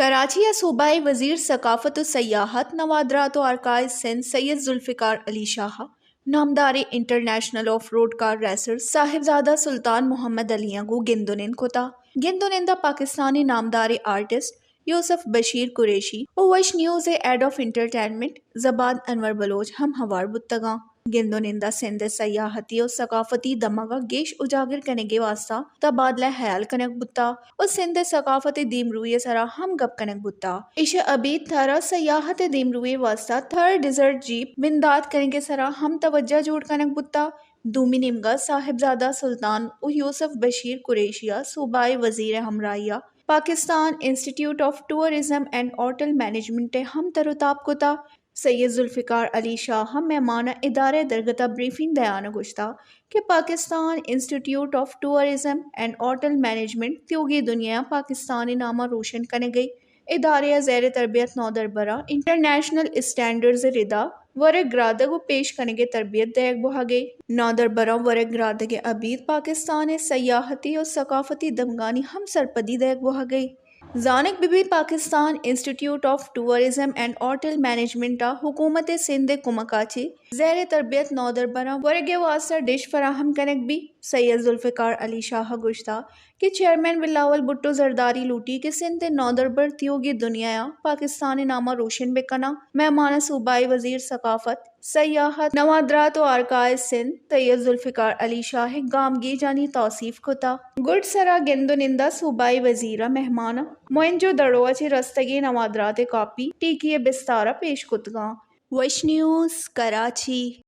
کراچی ءَ صوبائی وزیر ثقافت و سیاحت، نوادرات و آرکائیو سندھ سید ذوالفقار علی شاہ ءَ نامداریں انٹرنیشنل آف روڈ کار ریسر صاحبزادہ سلطان محمد علی ءَ گوں گند و نند کتا۔ گند و نند ءَ پاکستانی نامداریں آرٹسٹ یوسف بشیر قریشی و وش نیوز ءِ ہیڈ آف انٹرٹینمنٹ زبان انور بلوچ ہم ہوار بوتگاں۔ گند و نند ءَ سندھ ءِ سیاحتی و ثقافتی دمگ ءَ گیش اجاگر کنگ ءِ واستہ تبادلہ ہیال کنگ بوتا و سندھ ءِ ثقافت ءِ دیمروئی ءِ سرا ہم گپ کنگ بوتا۔ ایش ءَ ابید تھر ءَ سیاحت ءِ دیمروئی ءِ واستہ تھر ڈیزرٹ جیپ بندات کنگ ءِ سرا ہم توجہ جوڑ کنگ بوتا۔ دومی نیمگ ءَ صاحبزادہ سلطان و یوسف بشیر قریشی ءَ صوبائی وزیر ءِ ہمراہی ءَ Pakistan institute of tourism and hotel management ءَ ہم تر و تاب کتا۔ سید ذوالفقار علی شاہ ءَ مہمان ءَ ادارہ ءِ درگت ءَ بریفنگ دیان ءَ گوشتا کہ Pakistan institute of tourism and hotel management تیوگیں دنیا ءَ پاکستان ءِ نام ءَ روشن کنگ ءَ ادارہ ءَ زیر تربیت نودربراں انٹرنیشنل اسٹینڈرڈز ءِ ردا ورگ گرادگ و پیش کنگ ءِ تربیت دئیگ بوھگ ءَ۔ نودربراں ورگ گرادگ ءَ ابید پاکستان ءِ سیاحتی و ثقافتی دمگانی ہم سرپدی دئیگ بوھگ ءَ۔ زانگ بہ بیت Pakistan institute of tourism and hotel management ءَ حکومت سندھ ءِ کمک ءَ چہ زیر تربیت نودربراں ورگ ءِ واستہ ڈش فراہم کنگ بیت۔ سید ذوالفقار علی شاہ ءَ گوشتا کہ چیئرمین بلاول بھٹو زرداری لوٹی کہ سندھ ءِ نودربر تیوگیں دنیا ءَ پاکستان ءِ نام ءَ روشن بہ کناں۔ مہمان ءَ صوبائی وزیر ثقافت، سیاحت، نوادرات و آرکائیو سندھ سید ذوالفقار علی شاہ ءِ گامگیجانی توصیف کتا۔ گڈسرا گند و نند ءَ صوبائی وزیر ءَ مہمان ءَ موہنجو دڑو ءَ چہ رستگیں نوادرات ءِ کاپی ٹیکی ءِ بستار ءَ پیش کتگاں۔ وش نیوز، کراچی۔